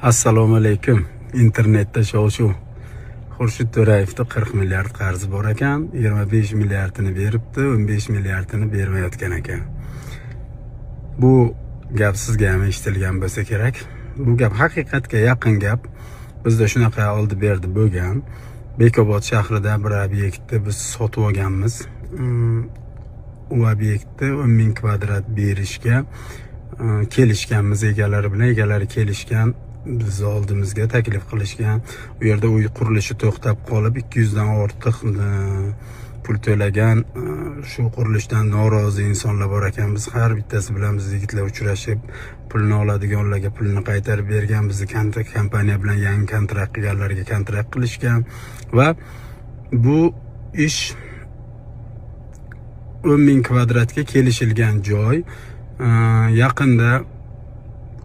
Assalomu alaykum. Internetda shov-shuv. Xurshid To'rayevda 40 milliard qarzi bor ekan, 25 milliardini beribdi, 15 milliardini bermayotgan ekan. Bu gap sizga ham eshitilgan bo'lsa kerak. Bu gap haqiqatga yaqin gap. Bizda shunaqa oldi berdi bo'lgan. Bekobod shahrida bir obyektni biz sotib olganmiz. U obyektni 10 ming kvadrat berishga kelishganmiz egalari bilan. Egalari kelishgan, bizni oldimizga taklif qilishgan. U yerda uy qurilishi to'xtab qolib, 200 dan ortiq pul to'lagan, shu qurilishdan norozi insonlar bor ekan. Biz har bittasi bilan biz yigitlar uchrashib, pulni oladiganlarga pulini qaytarib bergan, bizni kompaniya bilan yangi kontrakt qilganlarga kontrakt qilishgan va bu ish 10 ming kvadratga kelishilgan joy. Yaqinda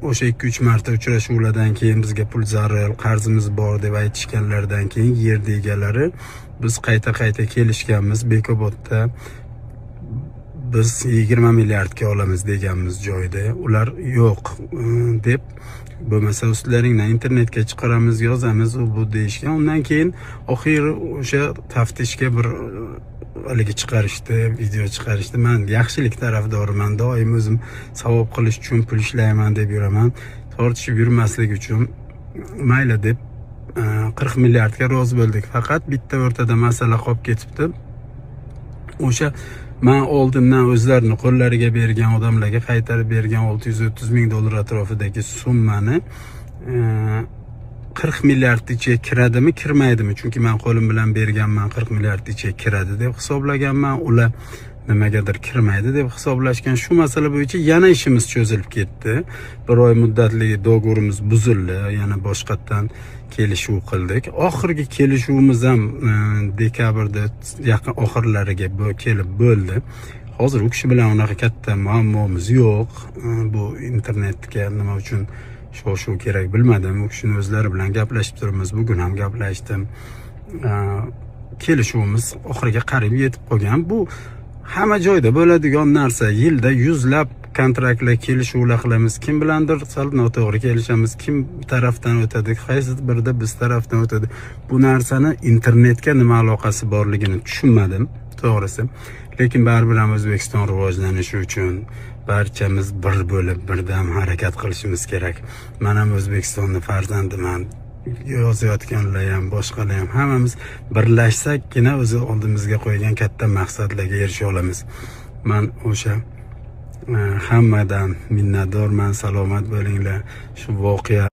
o'sha 2-3 marta uchrashuvlardan keyin bizga pul zarur, qarzimiz bor deb aytishganlaridan keyin yerni egalari, biz qayta-qayta kelishganmiz. Bekobodda biz 20 milliardga olamiz deganmiz joyda. Ular yo'q deb, bo'lmasa ustlaringdan internetga chiqaramiz, yozamiz, u bu deyishgan. Undan keyin oxiri o'sha taftishga bir haligi chiqarishdi, video chiqarishdi. Man yaxshilik tarafdoriman, doim o'zim savob qilish uchun pul ishlayman deb yuraman. Tortishib yurmaslik uchun mayli deb 40 milliardga rozi bo'ldik. Faqat bitta o'rtada masala qolib ketibdi. O'sha man oldindan o'zlarini qo'llariga bergan odamlarga qaytarib bergan 630 ming dollar atrofidagi summani 40 milliard ichiga kiradimi, kirmaydimi? Chunki man qo'lim bilan berganman, 40 milliard ichiga kiradi deb hisoblaganman. Ular nimagadir kirmaydi deb hisoblashgan. Shu masala bo'yicha yana ishimiz cho'zilib ketdi. Bir oy muddatli договор imiz buzildi, yana boshqatdan kelishuv qildik. Oxirgi kelishuvimiz ham dekabrda yaqin oxirlariga kelib bo'ldi. Hozir u kishi bilan unaqa katta muammomiz yo'q. Bu internetga nima uchun shov shuv kerak, bilmadim. U kishini o'zlari bilan gaplashib turibmiz, bugun ham gaplashdim. Kelishuvimiz oxiriga qarib yetib qolgan. Bu hamma joyda bo'ladigan narsa. Yilda yuzlab kontraktlar, kelishuvlar qilamiz. Kim bilandir sal noto'g'ri kelishamiz, kim tarafdan o'tadi, qaysi birida biz tarafdan o'tadi. Bu narsani internetga nima aloqasi borligini tushunmadim, to'g'risi. Lekin baribir ham O'zbekiston rivojlanishi uchun barchamiz bir bo'lib, birdam harakat qilishimiz kerak. Man ham O'zbekistonni farzandiman, yozayotganlar ham, boshqalar ham, hammamiz birlashsakkina o'zi oldimizga qo'ygan katta maqsadlarga erisha olamiz. Man o'sha hammadan minnatdorman. Salomat bo'linglar. Shu voqea